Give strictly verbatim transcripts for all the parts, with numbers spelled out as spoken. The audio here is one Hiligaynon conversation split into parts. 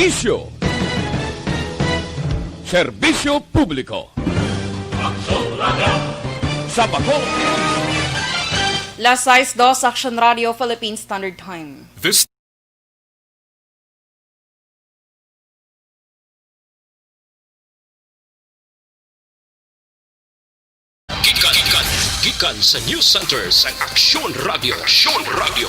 Isyu. Serbisyo publiko. Sa Bacolod. Las sais dos, Action Radio Philippine Standard Time. This Gikan, gikan, gikan sa News Center sang Aksyon Radio. Aksyon Radio.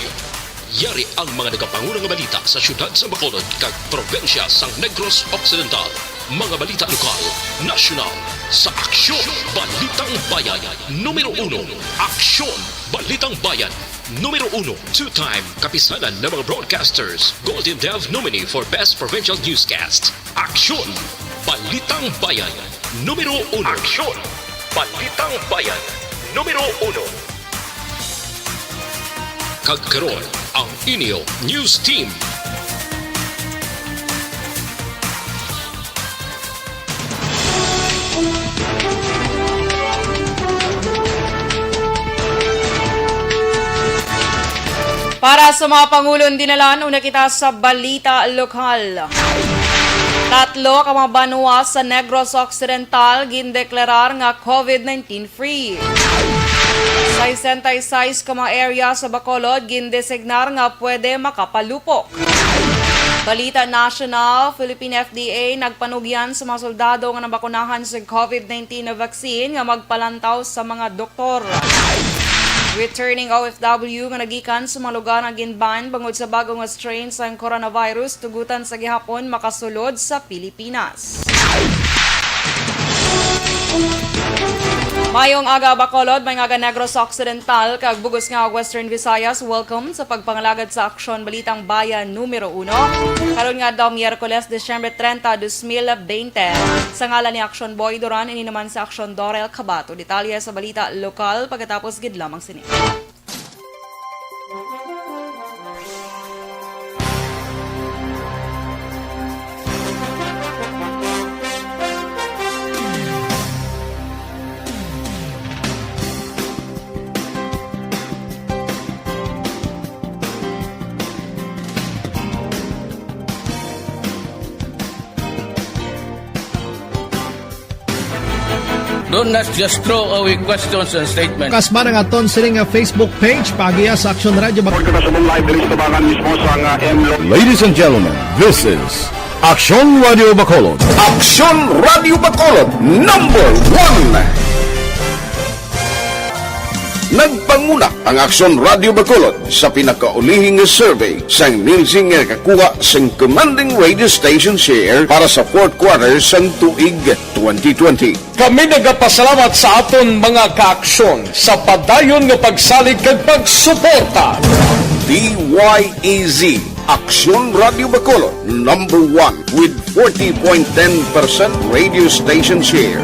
Yari ang mga nagapanguna nga balita sa siyudad sa Bacolod kag probinsya sang Negros Occidental. Mga balita lokal, nasyonal, sa Aksyon Balitang Bayan numero uno. Aksyon Balitang Bayan numero uno. Two-time Kapisanan ng mga Broadcasters Golden Dove nominee for Best Provincial Newscast. Aksyon Balitang Bayan numero uno. Aksyon Balitang Bayan numero uno. Kag karon, ang inyo news team. Para sa mga pangulon dinalan, una kita sa balita lokal. Tatlo ka mga banwa sa Negros Occidental gindeklarar nga covid nineteen free. Sesenta y seis ka mga area sa Bacolod gindesignar nga pwede makapalupok. Balita nasyonal, Philippine F D A nagpanugyan sa mga soldado nga nabakunahan sa covid nineteen na vaccine nga magpalantaw sa mga doktor. Returning O F W nga nagikan sa mga lugar nga ginban bangod sa bago nga strain sang coronavirus tugutan sa gihapon makasulod sa Pilipinas. Mayong aga, Bacolod, mayong aga, Negros Occidental, kag bug-os nga Western Visayas. Welcome sa pagpangalagad sa Aksyon Balitang Bayan numero uno. Karon nga adlaw, Miyerkules, Disyembre treinta, dos mil veinte. Sa ngalan ni Aksyon Boy Duran, ini naman sa Aksyon Dorel Cabato. Detalye sa balita lokal pagkatapos gid lamang sini. Don't not just throw away questions and statements. Kasma nga aton sini nga Facebook page, paagiha sa Aksyon Radio Bac- Report ko na sa mong live diri sa tubangan mismo sa nga M Lo- Ladies and gentlemen, this is Aksyon Radio Bacolod. Aksyon Radio Bacolod, number one. Nagpanguna ang Aksyon Radio Bacolod sa pinakaulihi nga survey sang Nielsen nga nakakuha sang commanding radio station share para sa fourth quarter sang tuig twenty twenty. Kami nagapasalamat sa aton mga kaaksyon sa padayon nga pagsalig kag pagsuporta. D Y E Z, Aksyon Radio Bacolod, number one with forty point ten percent radio station share.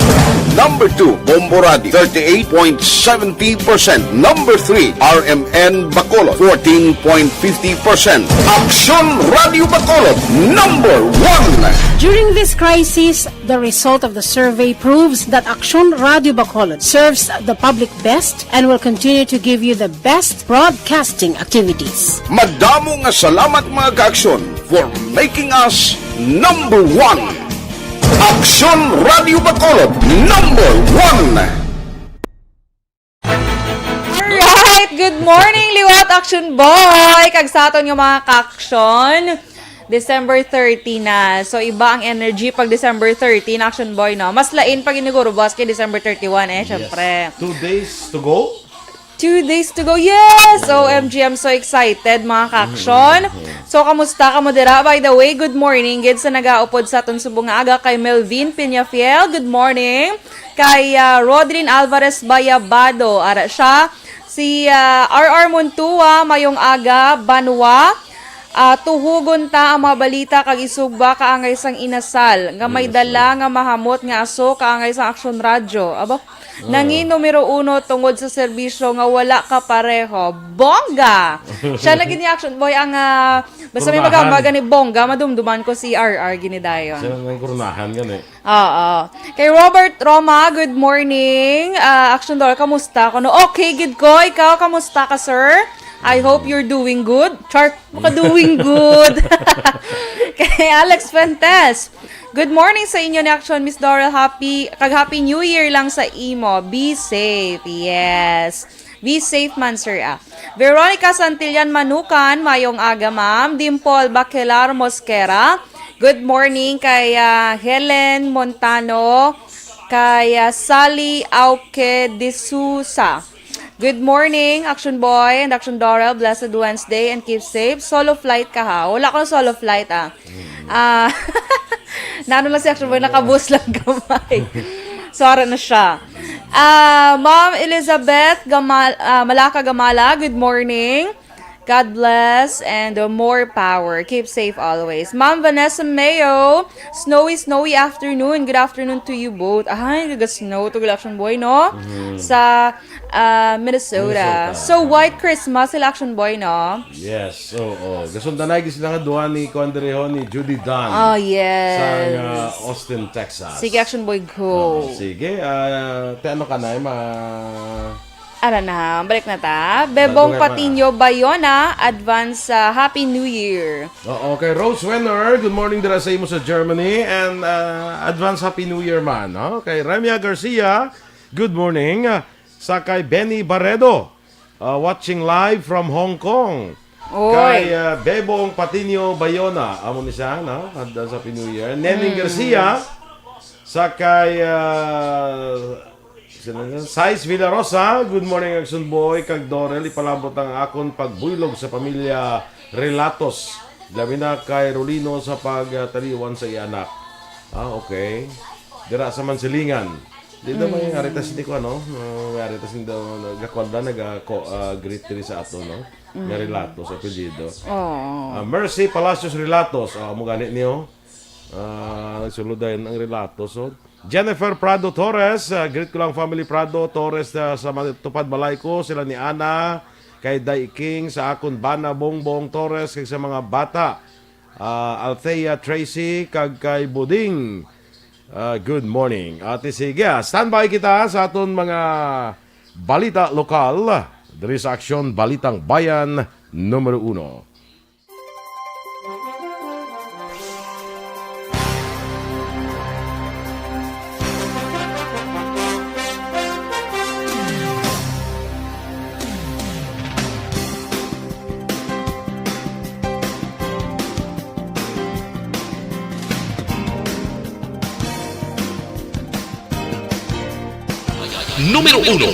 Number two, Bombo Radio, thirty-eight point seventy percent. Number three, R M N Bacolod, fourteen point fifty percent. Aksyon Radio Bacolod, number one. During this crisis, the result of the survey proves that Aksyon Radio Bacolod serves the public best and will continue to give you the best broadcasting activities. Madamo nga salamat, mga kaaksyon, for making us number one. Aksyon Radio Bacolod, number one. Alright, good morning, liwat Action Boy. Kag sa aton nga mga kaaksyon, December thirty na. So, iba ang energy pag December thirty na, Action Boy, no? Mas lain pag iniguro buwas kay December thirty-one, eh, Yes. syempre. Two days to go? Two days to go. Yes! Oo. O M G, I'm so excited, mga kaaksyon. Mm-hmm. So, kamusta kamo dira? By the way, good morning gid sa nagaupod sa aton subong nga aga kay Melvin Peñafiel. Good morning. Kay, ah, Rodrin Alvarez Bayabado. Ara siya. Si, ah, R R Montua, mayong aga, banwa. Ah, tuhugon ta ang mga balita kag isugba kaangay sang inasal nga may Inasal. dala nga mahamot nga aso kaangay sang Aksyon Radyo. Aba, Oo. Nangin numero uno tungod sa serbisyo nga wala kapareho. Bongga! Siya na gid ni Action Boy ang, ah, basta may Kurnahan. magamba gani bongga, madumduman ko si R R gini dayon. Siya na ang kurnahan gani. Oo. Kay Robert Roma, good morning. Ah, Action Dor, kamusta? Kuno, okay gid ko. Ikaw, kamusta ka, sir? I hope you're doing good. Char, maka-doing good. Kay Alex Fuentes, "Good morning sa inyo ni Action, Miss Dorel. Happy, kag Happy New Year lang sa imo. Be safe." Yes. Be safe man, sir, ah. Veronica Santillan Manukan, "Mayong aga, ma'am." Dimple Baquelar Mosquera, "Good morning kay, ah, Helen Montano, kay, ah, Sally Auque de Sousa." "Good morning, Action Boy and Action Dorel. Blessed Wednesday and keep safe." Solo flight ka, ha? Wala ko solo flight, ah. Ah, nano lang si Action Boy, nakabus lang gamay. Sara na siya. Ah, Ma'am Elizabeth Gamal-, ah, Malaka Gamala, "Good morning. God bless and, uh, more power. Keep safe always." Ma'am Vanessa Mayo, "Snowy, snowy afternoon. Good afternoon to you both." Ay, gaga-snow to, Action Boy, no? Mhm. Sa, ah, Minnesota. Minnesota. So, white Christmas sila, Action Boy, no? Yes, oo. Gasundanay gid sila nga duha ni kuan diri ho, ni Judy Dunn. Oh, yes. Sa, uh, Austin, Texas. Sige, Action Boy, go. Oo, sige. Ah, te, ano ka na, eh, ma- Ara na, balik na ta. Bebong Bado ka pa. Patiño Bayona, advance, ah, Happy New Year. Oo, kay Rose Wenner, "Good morning dira sa imo sa Germany," and, ah, advance Happy New Year man, no? Kay Remia Garcia, "Good morning." Ah, sa kay Benny Barredo, ah, watching live from Hong Kong. Oy. Kay, ah, Bebong Patiño Bayona, amo ni siya, no? Advance Happy New Year. Neneng Mm. Garcia, sa kay, ah, Sais Villarosa, "Good morning, Action Boy kag Dorel. Ipalabot ang akon pagbuylog sa pamilya Relatos, labi na kay Rolino sa pagtaliwan sa iya anak." Ah, okay. Dira sa Mansilingan. Di daw may Mm. Aritas ni ko, ano? Uh, may Aritas ni daw, nagkakwanda, nag-, ah, ko-, ah, greet diri sa ato, no? Nga Mm. Relatos, apelyido. Oo. Ah, Mercy Palacios Relatos. Ah, amo gani niyo. Ah, nagsulod dayon ang Relatos, oh. Jennifer Prado Torres, ah, "Greet ko lang family Prado Torres, ah, sa Matupad Balay ko, sila ni Ana, kay Day King, sa akon bana Bongbong Torres, kag sa mga bata, ah, Althea, Tracy, kag kay Buding. Ah, good morning." Ate, sige, ah, standby kita sa aton mga balita lokal diri sa Aksyon Balitang Bayan numero uno. Numero uno.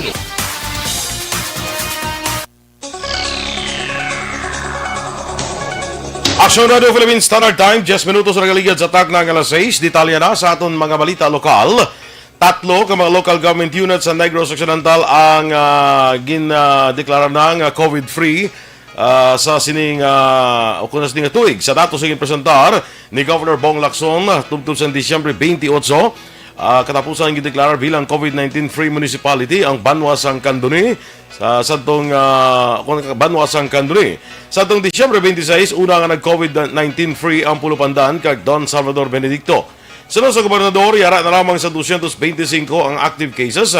Action Radio Philippines Standard Time, diyes minutos na nagaligad sa takna nga alas sais. Detalye na sa aton mga balita lokal. Tatlo ka mga local government unit sa Negros Occidental ang, ah, gin, ah, deklara na nga COVID-free, ah, sa sining, ah, o kuna sining tuig. Sa datos nga ginpresentar ni Governor Bong Lacson, tubtob sa Disyembre twenty-eight, ah, katapusan gideklara bilang COVID nineteen free municipality ang banwa sang Candoni. Sa, sadtong, ah, kun-, banwa sang Candoni. Sadtong Disyembre twenty-six, una nga nag-COVID nineteen free ang Pulupandan kag Don Salvador Benedicto. Suno sa gobernador, yara na lamang sa dosyentos bente singko ang active cases,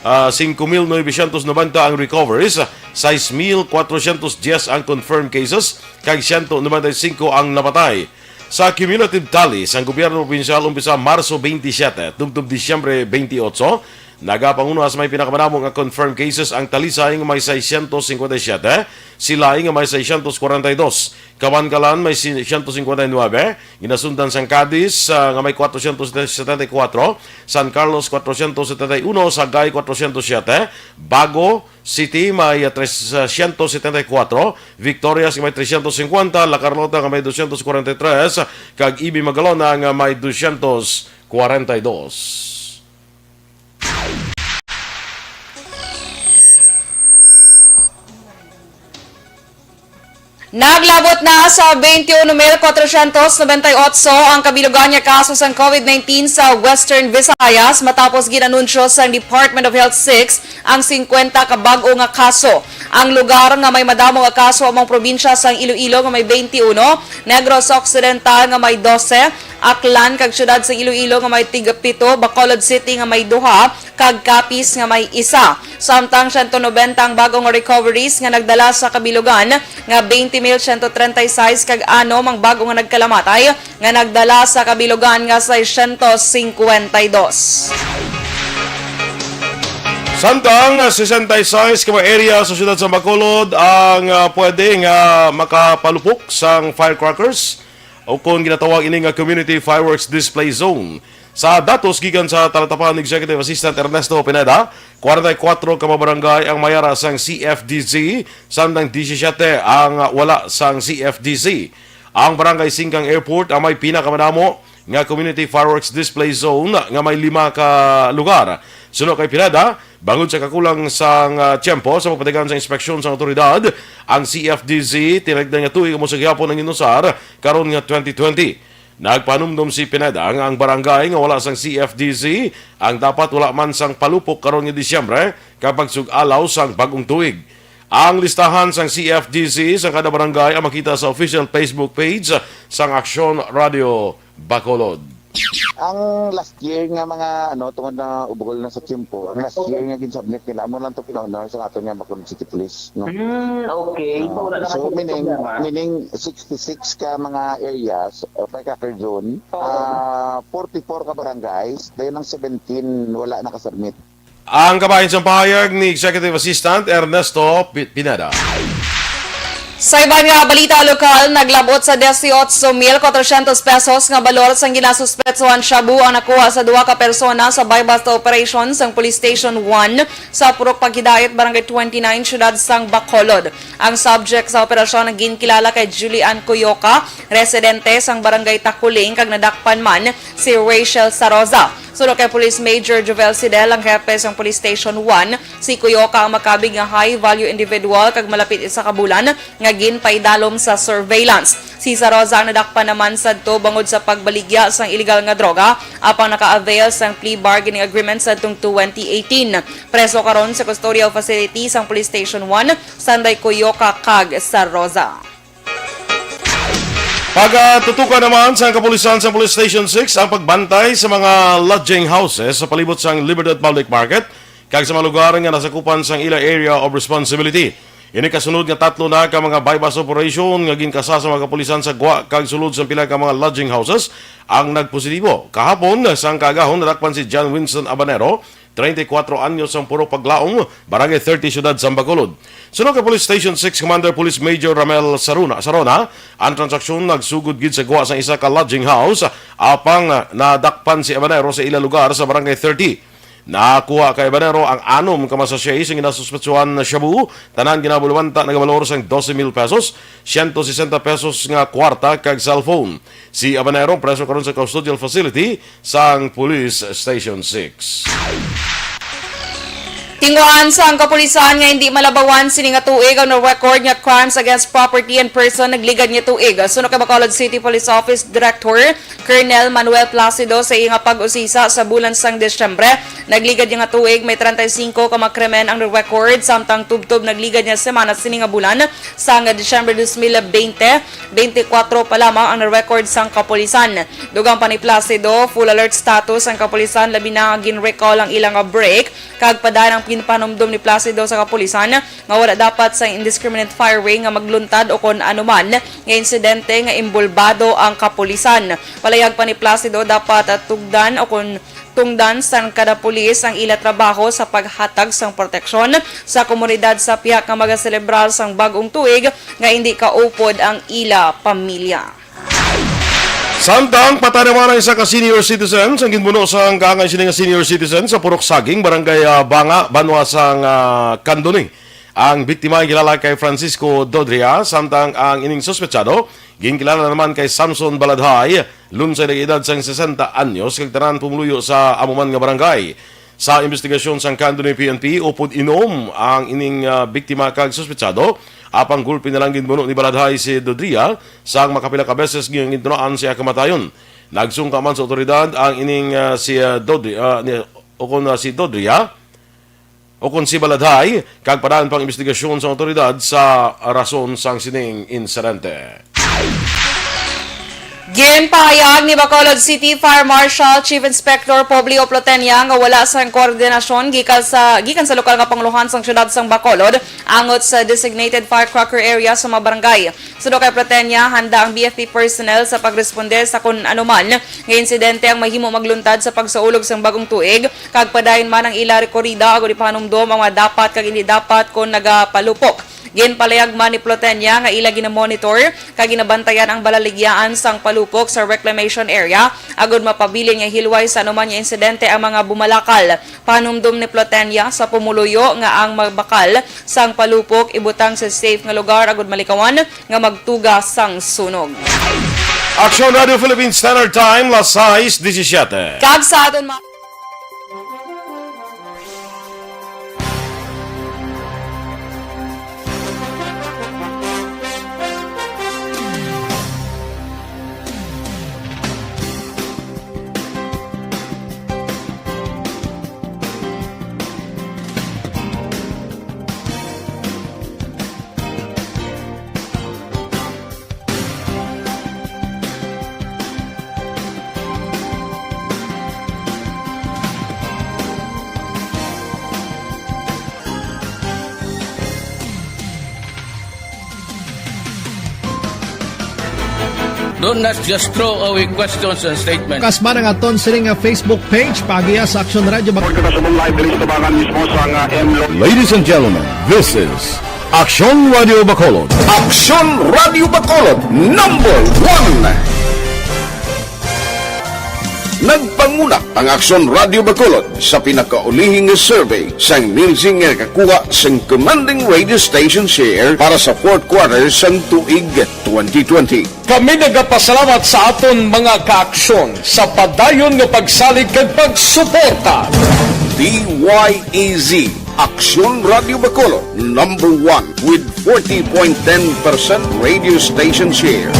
ah, singko mil novecientos nobenta ang recoveries, sais mil kwatrosyentos dyes ang confirmed cases, kag siyento nobenta y singko ang napatay. Sa cumulative tally sang gobyerno probinsyal, umpisa Marso twenty-seven tubtob Disyembre twenty-eight, nagapanguna sa may pinakamadamo nga confirmed cases ang Talisay nga may seiscientos cincuenta y siete, Silay nga may seiscientos cuarenta y dos, Kabankalan may si-, siyento cincuenta y nuebe, ginasundan sang Cadiz, ah, nga may kwatrosyentos setenta y kuwatro, San Carlos kwatrosyentos setenta y uno, Sagay kwatrosyentos siyete, Bago City may, ah, trescientos setenta y kuwatro, Victorias nga may trescientos cincuenta, La Carlota nga may doscientos cuarenta y tres, kag E B Magalona nga may doscientos cuarenta y dos. Naglabot na sa twenty-one mil kwatrosyentos nobenta y otso ang kabilugan nga kaso sang COVID nineteen sa Western Visayas matapos gin-anunsyo sang Department of Health six ang singkwenta ka bag-o nga kaso. Ang lugar nga may madamo nga kaso amo ang probinsya sang Iloilo nga may twenty-one, Negros Occidental nga may dose, Aklan kag siyudad sa Iloilo nga may tig pito, Bacolod City nga may duha, kag Capiz nga may isa. Samtang siyento nobenta ang bag-o nga recoveries nga nagdala sa kabilugan nga twenty mil siyento treinta y seis, kag anom ang bag-o nga nagkalamatay nga nagdala sa kabilugan nga seiscientos cincuenta y dos. Samtang sesenta y seis ka mga area sa siyudad sa Bacolod ang, ah, pwede nga makapalupok sang firecrackers o kon ginatawag ini nga Community Fireworks Display Zone. Sa datos gikan sa talatapan ni Executive Assistant Ernesto Pineda, kwarenta y kuwatro ka mga barangay ang may ara sang C F D Z, samtang disisiete ang wala sang C F D Z. Ang Barangay Singkang Airport ang may pinakamadamo nga Community Fireworks Display Zone nga may lima ka lugar. Suno kay Pineda, bangod sa kakulang sang, ah, tiyempo sa pagpatigayon sang inspeksyon sang awtoridad, ang C F D Z tinalagdan nga tuig amo sa gihapon ang inusar karon nga twenty twenty. Nagpanumdom si Pineda nga ang barangay nga wala sang C F D Z ang dapat wala man sang palupok karon nga Disyembre kag pagsug-alaw sang bag-ong tuig. Ang listahan sang C F D Z sa kada barangay ang makita sa official Facebook page sang Aksyon Radio Bacolod. Ang last year nga mga, ano, tungod na ubol na sa tiyempo, ang last year nga ginsubmit nila, amo lang to pin-honor sa aton nga Bacolod City Police, no? Mm, okay. Ah, Wala na so, kasi meaning, problema. Meaning sixty-six ka mga areas, uh, firecracker zone, Oo. Ah, forty-four ka barangays, dayon ang seventeen wala nakasubmit. Ang kabahin sang pahayag ni Executive Assistant Ernesto Pi-, Pineda. Sa iban nga balita lokal, naglabot sa dieciocho mil cuatrocientos pesos nga balor sang ginasuspetsuhan shabu ang nakuha sa duha ka persona sa buy-bust operation sang Police Station one sa Purok Paghidait, Barangay twenty-nine, Siyudad sang Bacolod. Ang subject sa operasyon ang ginkilala kay Julian Coyoca, residente sang Barangay Taculing, kag nadakpan man si Rachel Saroza. Suno kay Police Major Jovel Sidel, ang hepe sang Police Station one, si Coyoca ang makabig nga high-value individual kag malapit isa ka bulan nga ginpaidalom sa surveillance. Si Saroza ang nadakpan naman sadto bangod sa pagbaligya sang iligal nga droga, apang naka-avail sang plea bargaining agreement sadtong twenty eighteen. Preso karon sa custodial facility sang Police Station one, Sanday Coyoca kag Saroza. Pagatutukan naman sa kapulisan sa Police Station six ang pagbantay sa mga lodging houses sa palibot sang Libertad Public Market kag sa mga lugar nga nasakupan sang ila area of responsibility. Ini kasunod nga tatlo na ka mga buy-bust operation nga ginkasa sa mga kapulisan sa gwa kag sulod sang pila ka mga lodging houses ang nagpositibo. Kahapon, sang kaagahon, nadakpan si John Winston Abanero, treinta y cuatro anyos, sang Purok Paglaom, Barangay thirty, Siyudad sang Bacolod. Suno kay Police Station six Commander Police Major Ramel Saruna, Sarona, ang transaksyon nagsugod gid sa gwa sang isa ka lodging house, apang nadakpan si Abanero sa ila lugar sa Barangay thirty. Nakuha kay Abanero ang anom ka mga sachet sa ginasuspetsuhan na shabu, tanan ginabulwanta nagabalor sang doce mil pesos, siyento sesenta pesos nga kwarta kag cellphone. Si Abanero preso karon sa custodial facility sang Police Station six. Tinguhaan sang kapulisan nga hindi malabawan sini nga tuig ang na-record nga crimes against property and person nagligad nga tuig. Suno kay Bacolod City Police Office Director Colonel Manuel Placido sa iya nga pag-usisa sa bulan sang Disyembre, nagligad nga tuig may treinta y cinco ka mga krimen ang na-record, samtang tubtob nagligad nga semana sini nga bulan sang Disyembre dos mil veinte, twenty-four pa lamang ang na-record sang kapulisan. Dugang pa ni Placido, full alert status ang kapulisan, labi na nga gin-recall ang ilang brake, kag padayon ang ginpanumdom ni Placido sa kapulisan nga wala dapat sa indiscriminate firing nga magluntad o kon anuman nga insidente nga imbulbado ang kapulisan. Palayag pa ni Placido, dapat, ah, tugdan o kon tungdan sang kada pulis ang ila trabaho sa paghatag sang proteksyon sa komunidad sa pihak nga magaselebrar sang bag-ong tuig nga indi kaupod ang ila pamilya. Samtang patay naman ang isa ka senior citizen sang ginbuno sang kaangay sini nga senior citizen sa Purok Saging, Barangay, ah, Banga, banwa sang, ah, Candoni. Ang biktima ang kilala kay Francisco Dodria, samtang ang ining suspetsado ginkilala naman kay Samson Baladhay, lunsay nag-edad sang sesenta anyos, kag tanan pumuluyo sa amo man nga barangay. Sa investigasyon sang Candoni P N P, upod inom ang ining, ah, biktima kag suspetsado, apang gulpi na lang ginbuno ni Baladhay si Dodria sang makapila ka beses nga gintunaan siya kamatayon. Nagsungka man sa otoridad ang ining, ah, si, ah, Dodri-, ah, ni, o kon, ah, si Dodria, o kon si Baladhay, kag padayon pang investigasyon sa otoridad sa rason sang sining insidente. Ginpahayag ni Bacolod City Fire Marshal Chief Inspector Publio Plotenia nga wala sang koordinasyon gikan sa, gikan sa lokal nga pangulohan sang siyudad sang Bacolod angot sa designated firecracker area sa mga barangay. Suno kay Plotenia, handa ang B F P personnel sa pagresponde sa kun anuman nga insidente ang mahimo magluntad sa pagsaulog sang bagong tuig, kag padayon man ang ila rekorida agud ipahanumdom ang mga dapat kag indi dapat kon nagapalupok. Ginpalayag man ni Plotenia nga ila ginamonitor kag ginabantayan ang balaligyaan sang palupok sa reclamation area agud mapabilin nga hilway sa anuman nga insidente ang mga bumalakal. Panumdom ni Plotenia sa pumuluyo nga ang mabakal sang palupok ibutang sa safe nga lugar agud malikawan nga magtuga sang sunog. Aksyon Radio Philippine Standard Time, las sais disisiete. Kag sa aton ma- Don't, let's just throw away questions and statements. Kasman ang aton sini nga Facebook page, paagiha sa Aksyon Radio Bac- Kita sa live diri sa tabangan mismo sa nga M Lo- Ladies and gentlemen, this is Aksyon Radio Bacolod. Aksyon Radio Bacolod, number one. Nagpanguna ang Aksyon Radio Bacolod sa pinakaulihing survey sang Nielsen nga nakakuha sang commanding radio station share para sa fourth quarter sang tuig twenty twenty. Kami nagapasalamat sa aton mga kaaksyon sa padayon nga pagsalig kag pagsuporta. D Y E Z, Aksyon Radio Bacolod, number one with forty point ten percent radio station share.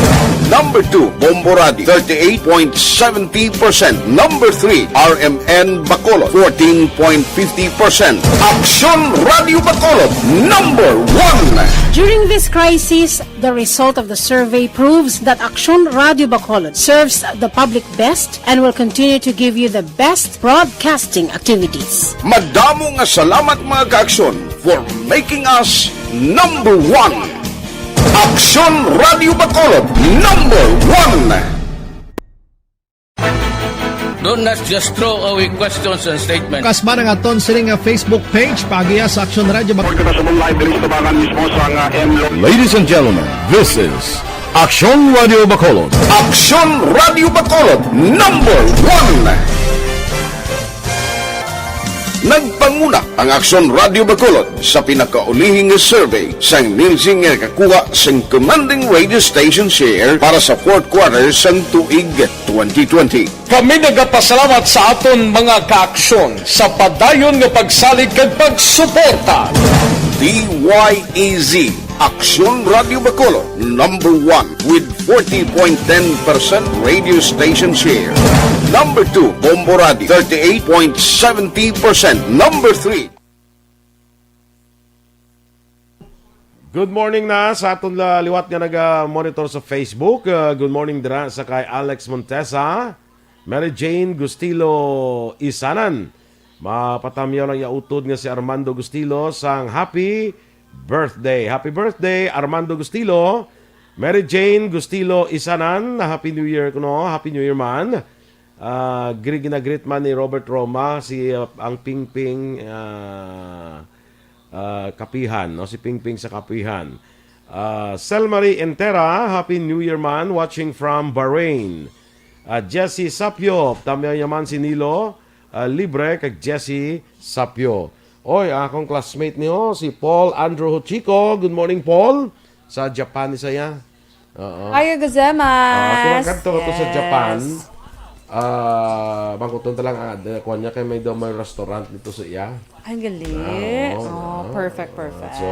Number two, Bombo Radio, thirty-eight point seventy percent. Number three, R M N Bacolod, fourteen point fifty percent. Aksyon Radio Bacolod, number one. During this crisis, the result of the survey proves that Aksyon Radio Bacolod serves the public best and will continue to give you the best broadcasting activities. Madamo nga salamat, mga kaaksyon, for making us number one. Aksyon Radio Bacolod, number one. Don't, let's just throw away questions and statements. Kasman ang aton sini nga Facebook page, paagiha sa Aksyon Radio Bac- Kita sa live diri sa tabangan mismo sa nga M Lo- Ladies and gentlemen, this is Aksyon Radio Bacolod. Aksyon Radio Bacolod, number one. Nagpanguna ang Aksyon Radio Bacolod sa pinakaulihing nga survey sang Nielsen nga nakakuha sang commanding radio station share para sa fourth quarter sang tuig twenty twenty. Kami nagapasalamat sa aton mga kaaksyon sa padayon nga pagsalig kag pagsuporta. D Y E Z, Aksyon Radio Bacolod, number one with forty point ten percent radio station share. Number two, Bombo Radio, thirty-eight point seventy percent. Number three. Good morning na sa aton la-, liwat nga naga-monitor sa Facebook. Uh, good morning dira sa kay Alex Montesa, Mary Jane Gustilo Isanan. Mapatamyaw lang ya utod nga si Armando Gustilo sang happy birthday. Happy birthday, Armando Gustilo. Mary Jane Gustilo Isanan, Happy New Year kuno. Happy New Year man. Ah, gri-, ginagreet man ni Robert Roma si, ah, ang Pingping, ah, ah, Kapihan, no? Si Pingping sa Kapihan. Ah, Sel Marie Entera, Happy New Year man, watching from Bahrain. Ah, Jesse Sapyo, tamyaw ya man si Nilo, ah, Libre, kag Jesse Sapyo. Oy, akong classmate niyo, si Paul Andrew Huchiko. Good morning, Paul. Sa Japan ni saya. Oo. Ohayo gozaimasu. Ah, kung magkadto ka to sa Japan, ah, bangkuton ta lang, ah, de-, kuwan niya kay may daw may restaurant dito sa iya. Ang galing. Ah, oo, oo. Oh, perfect, perfect. So,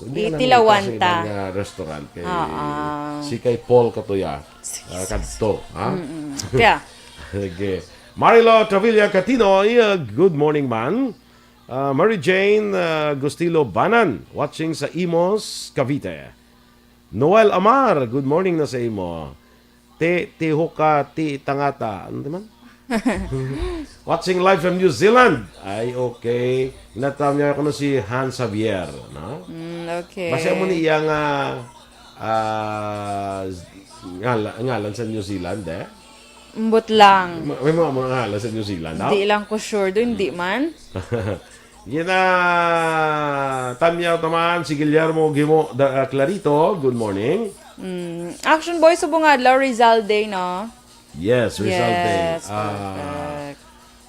hindi na Itilawan nangita sa ta. Ibang, ah, restaurant kay Oo. Si kay Paul Katuya. Ah, kadto, ha? Mm-mm. Kaya. Sige. Marilo Travilla Catino, yeah, good morning, man. Ah, Mary Jane, ah, Gustilo Banan, watching sa Imus, Cavite. Noel Amar, good morning na sa imo. Ti, ti Huka, ti Tangata. Ano naman? Watching live from New Zealand. Ay, okay. Natamya ko na si Hans Javier, no? Mm, okay. Basta mo ni iya nga, ah, ngala-, ngalan sa New Zealand, eh? Ambot lang. Ma-, may mga mga ngalan sa New Zealand, no? Di lang ko sure doon, di man. Gina Tamyaw Taman, si Guillermo Gimo da, ah, Clarito, good morning. Mm. Action Boy, subong nga adlaw, Rizal Day, no? Yes, Rizal Day. Yes, Ah, perfect.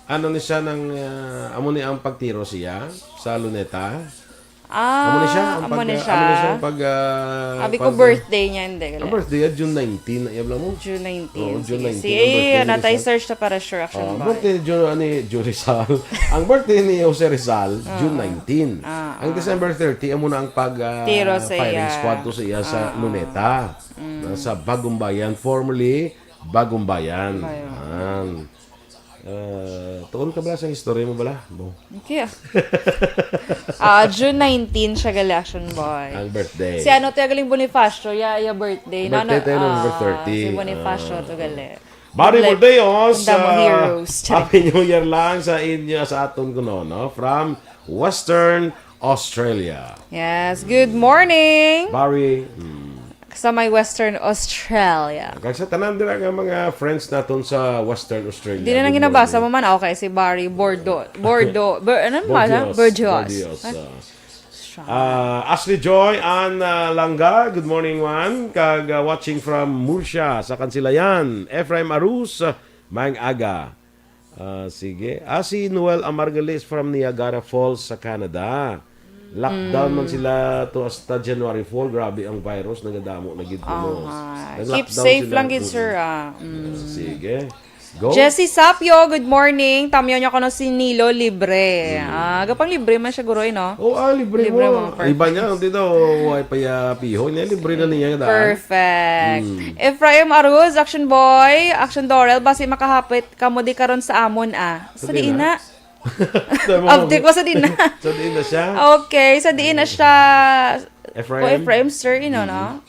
Ano ni siya nang, ah, amo ni ang pagtiro siya sa Luneta? Ah, Amo ni siya ang amo pag, ni ah, siya. Amo ni siya ang pag, ah, Abi ko pag- birthday niya, hindi gali. Ang birthday niya June nineteen na iya mo. June nineteen. Oo, June Sige, nineteen sige. ang birthday Eh, ni natay Rizal. search na para sure, Action Oh, Boy. birthday ni June, ano ni June Rizal. Ang birthday ni Jose Rizal, June nineteen. Ah, Ang December thirty, amo na ang pag, ah, Tiro sa firing iya. squad to sa iya sa Ah, ah. Luneta. Na sa Bagumbayan, formerly Bagumbayan. Bayan. Yan. Ah, tuon ka bala sa history mo bala? Bo. Okay, ah. Ah, June nineteen siya gali, Action Boy. Ang birthday. Si ano to galing, Bonifacio, ya, ya birthday. Birthday tayo November Ah, thirty. Si Bonifacio Ah. to gali. Bari Like, Bordeos, ang damong ah, heroes. Happy New Year lang sa inyo, sa aton kuno, no? From Western Australia. Yes, good morning. Bari, hmm. Sa may Western Australia. Kag sa tanan dira nga mga friends naton sa Western Australia. Di na nang Good ginabasa morning. mo man. Okay, si Barry Bordo. Bordo. Ber, ano ba? Bordeos. Bordeos. Bordeos, ah. Siya. Ah, Ashley Joy Ann, ah, Langga, good morning, man. Kag, ah, watching from Murcia, sa Kansilayan. Ephraim Arus, ah, maayong aga. Ah, sige. Ah, si Noel Amargalis from Niagara Falls sa Canada. Lockdown man sila to hasta January four. Grabe ang virus, nagadamo na gid kuno. Aha. Nag-lockdown Keep safe sila. lang gid, Mm-mm. sir, ah. Mm. Sige. Go. Jessie Sapio, good morning. Tamyaw niya ko no si Nilo Libre. Ah, gapang libre man siya, guroy, no? Oh, ah, libre, Libre mo. mo, Iba niya, hindi daw, way pa ya piho niya, libre na niya, da. Perfect. Mm. Ephraim Aruz, Action Boy, Action Dorel, basi makahapit kamo di karon sa amon, ah. Sa Sa diin diin na? na? Abdi ko sa diin na. Sa diin na siya? Okay, sa diin na siya. Ephraim? O, Ephraim, sir, you know, no?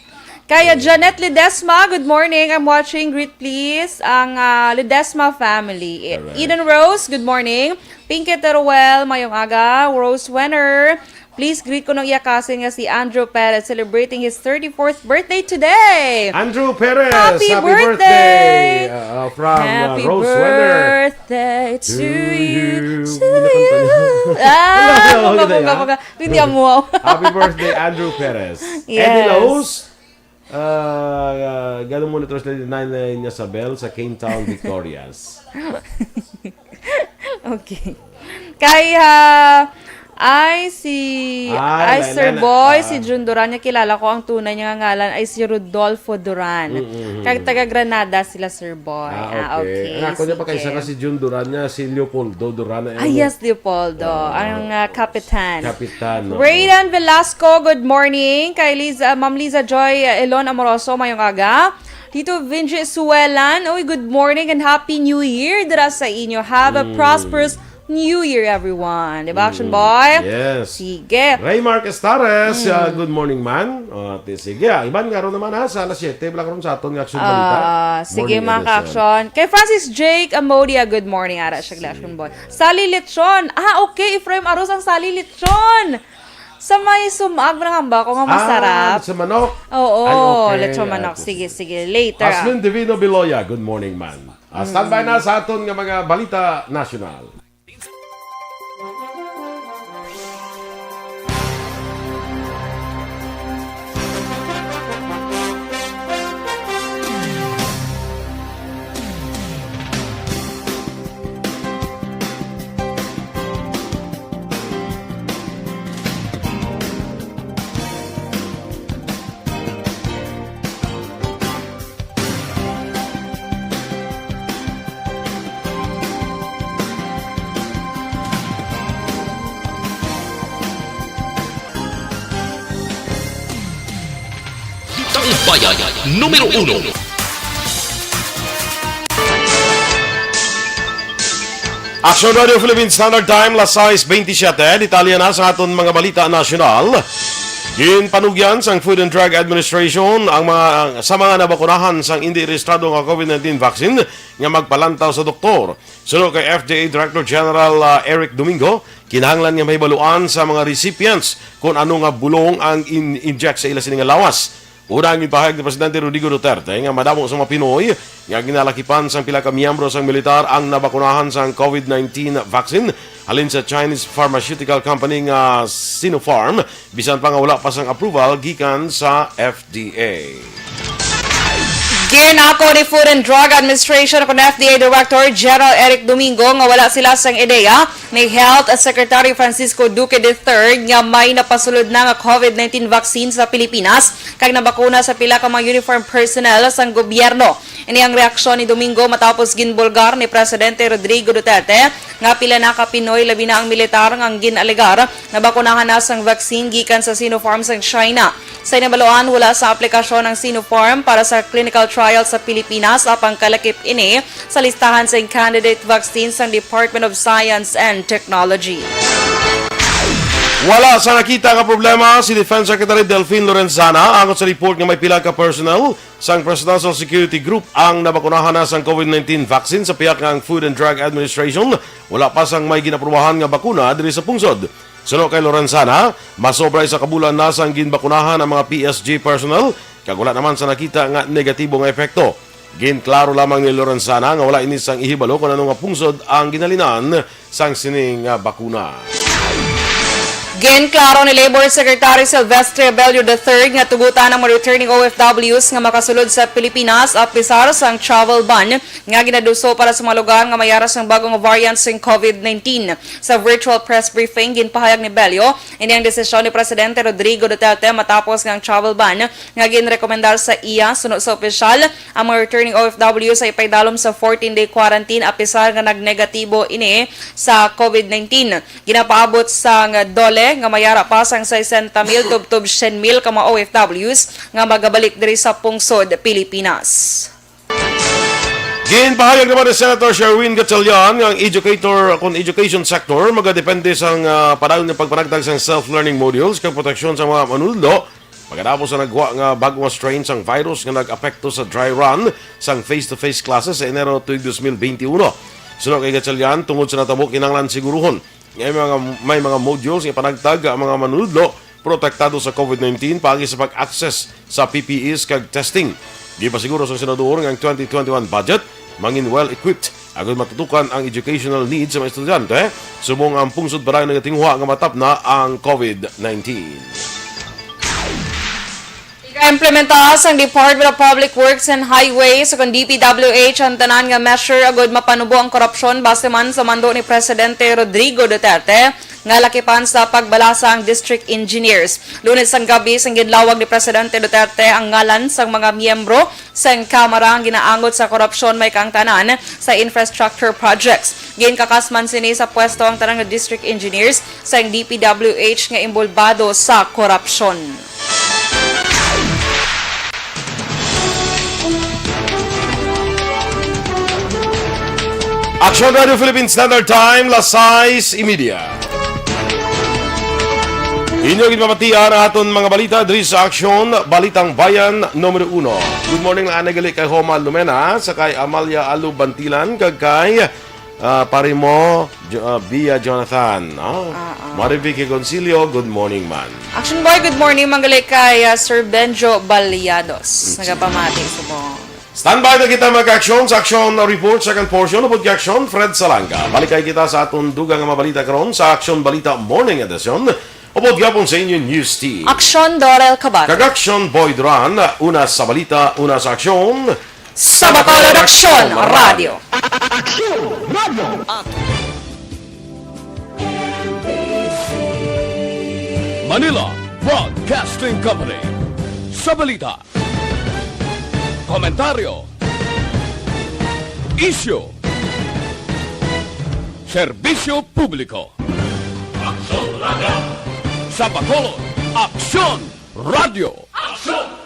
Kaya Janet Ledesma, good morning. I'm watching. Greet, please, ang, ah, Ledesma family. E- Correct. Eden Rose, good morning. Pinky Teruel, mayong aga. Rose Wenner, please greet ko nung iya cousin nga si Andrew Perez, celebrating his thirty-fourth birthday today. Andrew Perez, Happy happy birthday! birthday! Uh, uh, from uh, Happy Rose Weather. Birthday to To you, you. to Hindi na kanta you. yun. Ah, Wala, bunga, wala, bunga, ah. bunga. Hindi amo. Happy birthday, Andrew Perez. Yes. Eddie Laos, uh, uh, ganun monitor sa ninety-nine niya sa Bell sa Cane Town, Victorias. Okay. Kay, ah, ay, si, Ah, ay, Laila Sir na. Boy, Ah. si Jun Duran, niya kilala ko, ang tunay niya nga ngalan ay si Rodolfo Duran. Mm, mm, Kag mm. taga Granada sila, Sir Boy. Ah, Ah, okay. Okay, Ang ako niya pa sige. kaysa ka si Jun Duran niya, si Leopoldo Duran na Ah, yes, Leopoldo. Ang, ah, kapitan. Kapitan, no? Raylan Velasco, good morning. Kay Liza, Ma'am Liza Joy, uh, Elon Amoroso, mayong aga. Tito Vinci Suelan, uy, good morning and Happy New Year dira sa inyo. Have a Mm. prosperous New Year, everyone. Di ba, Action Mm, Boy? yes. Sige. Raymark Estares, Mm. ah, good morning, man. O, ti-, sige, ah, iban nga ron naman, ha, sa alas siyete, wala karon sa aton nga action balita. Ah, sige, Morning mga edition. ka-action. Kay Francis Jake Amodia, good morning, ara siya, Action Boy. Sali Lechon. Ah, okay, Ephraim Aros ang Sali Lechon. Sa may sumag, manangamba ko nga masarap. Ah, sa manok. Oo, Ay, okay. lechon manok. Ah, Sige, sige. Later, ah. Aslin Divino Biloya, good morning, man. Ah, standby na sa aton nga mga balita nasyonal. Tambayan numero uno. Action Radio Philippine Standard Time, las sais bentisiete. Detalye na sa aton mga balita nasyonal. Ginpanugyan sang Food and Drug Administration ang mga, sa mga nabakunahan sang indi rehistrado nga COVID nineteen vaccine nga magpalantaw sa doktor. Suno kay F D A Director General, ah, Eric Domingo, kinahanglan nga mahibaluan sa mga recipients kung ano nga bulong ang in-inject sa ila sini nga lawas. Una, ang ginpahayag ni Presidente Rodrigo Duterte nga madamo sa mga Pinoy nga ginalakipan sang pila ka miyembro sang militar ang nabakunahan sang COVID nineteen vaccine halin sa Chinese pharmaceutical company nga Sinopharm, bisan pa nga wala pa sang approval gikan sa F D A. Ginako ni Food and Drug Administration o kon F D A Director General Eric Domingo nga wala sila sang ideya ni Health Secretary Francisco Duque the third nga may napasulod na nga COVID nineteen vaccine sa Pilipinas kag nabakuna sa pila ka mga uniform personnel sang gobyerno. Ini ang reaksyon ni Domingo matapos ginbulgar ni Presidente Rodrigo Duterte nga pila na ka Pinoy, labi na ang militar, nga ang gin-alegar nabakunahan na sang vaccine gikan sa Sinopharm sang China. Sa hinabaluan, wala sa aplikasyon ang Sinopharm para sa clinical trial sa Pilipinas, apang kalakip ini sa listahan sang candidate vaccine sang Department of Science and Technology. Wala sa nakita nga problema si Defense Secretary Delfin Lorenzana angot sa report nga may pila ka personnel sang Presidential Security Group ang nabakunahan na sang COVID nineteen vaccine sa pihak nga ang Food and Drug Administration wala pa sang may ginaprobahan nga bakuna diri sa pungsod. Suno kay Lorenzana, masobra isa ka bulan na sang ginbakunahan ang mga P S G personnel kag wala naman sa nakita nga negatibo nga epekto. Ginklaro lamang ni Lorenzana nga wala ini sang ihibalo kon ano nga pungsod ang ginhalinan sang sini nga bakuna. Ginklaro ni Labor Secretary Silvestre Abello the third nga tugutan ang mga returning O F Ws nga makasulod sa Pilipinas, apisar sang travel ban nga ginaduso para sa mga lugar nga may ara sang bag-o nga variant sing COVID nineteen. Sa virtual press briefing, ginpahayag ni Bello ini ang desisyon ni Presidente Rodrigo Duterte matapos nga ang travel ban nga ginrekomendar sa iya suno sa opisyal ang mga returning O F Ws ay paidalom sa fourteen-day quarantine, apisar nga nagnegatibo ini sa COVID nineteen. Ginapaabot sang DOLE nga may ara pa sang sesenta mil tubtob syen mil ka mga O F Ws nga magabalik diri sa pungsod Pilipinas. Ginpahayag naman ni Senator Sherwin Gatchalian nga ang educator kon education sector magadepende sang, ah, padayon nga pagpanagtag sang self-learning modules kag proteksyon sa mga manunodlo pagkatapos sa nagwa nga bag-o nga strain sang virus nga nag-apekto sa dry run sang face-to-face classes sa Enero tuig dos mil benti uno. Suno kay Gatchalian, tungod sa natabo, kinahanglan siguruhon nga may mga, may mga modules nga panagtag ang mga manunodlo protektado sa COVID nineteen paagi sa pag-access sa P P Es kag testing. Gipasiguro sang senador nga ang twenty twenty-one budget mangin well-equipped agud matutukan ang educational needs sa mga estudyante, subong ang pungsod pa lang nagatinguha nga matapna ang COVID nineteen. Iga-implementa sang Department of Public Works and Highways o kon D P W H ang tanan nga measure agud mapanubo ang korupsyon, base man sa mando ni Presidente Rodrigo Duterte nga lakipan sa pagbalasa ang district engineers. Lunes sang gabi, sang ginlawag ni Presidente Duterte ang ngalan sang mga miyembro sang Kamara ang ginaangot sa korupsyon, may kaangtanan sa infrastructure projects. Ginkakas man sini sa pwesto ang tanan nga district engineers sang D P W H nga imbolbado sa korupsyon. Aksyon Radio Philippine Standard Time, las sais y media. Inyo ginpamatian ang aton mga balita diri sa Aksyon, Balitang Bayan numero uno. Good morning lang anay gali kay Homa Lumena, sa kay Amalia Alu Bantilan, kag kay, ah, pare mo, Jo-, ah, Bia Jonathan. Oh. Ah, ah. Marivic Concilio, good morning man. Action Boy, good morning man gali kay, ah, Sir Benjo Baliados. Mm. Nagapamati subong. Standby na kita, mga ka-aksyon, sa aksyon report, second portion, upod kay Aksyon Fred Salanga. Balik kay kita sa aton dugang nga mga balita karon sa Aksyon Balita Morning Edition. Upod gyapon sa inyo news team. Aksyon Dorel Cabate. Kag Aksyon Boy Duran, una sa balita, una sa aksyon. Sa Bacolod Aksyon Radio. Aksyon Radio. Manila Broadcasting Company. Sa balita, komentaryo, isyu, serbisyo publiko. Aksyon Radio. Sa Bacolod, Aksyon Radio. Aksyon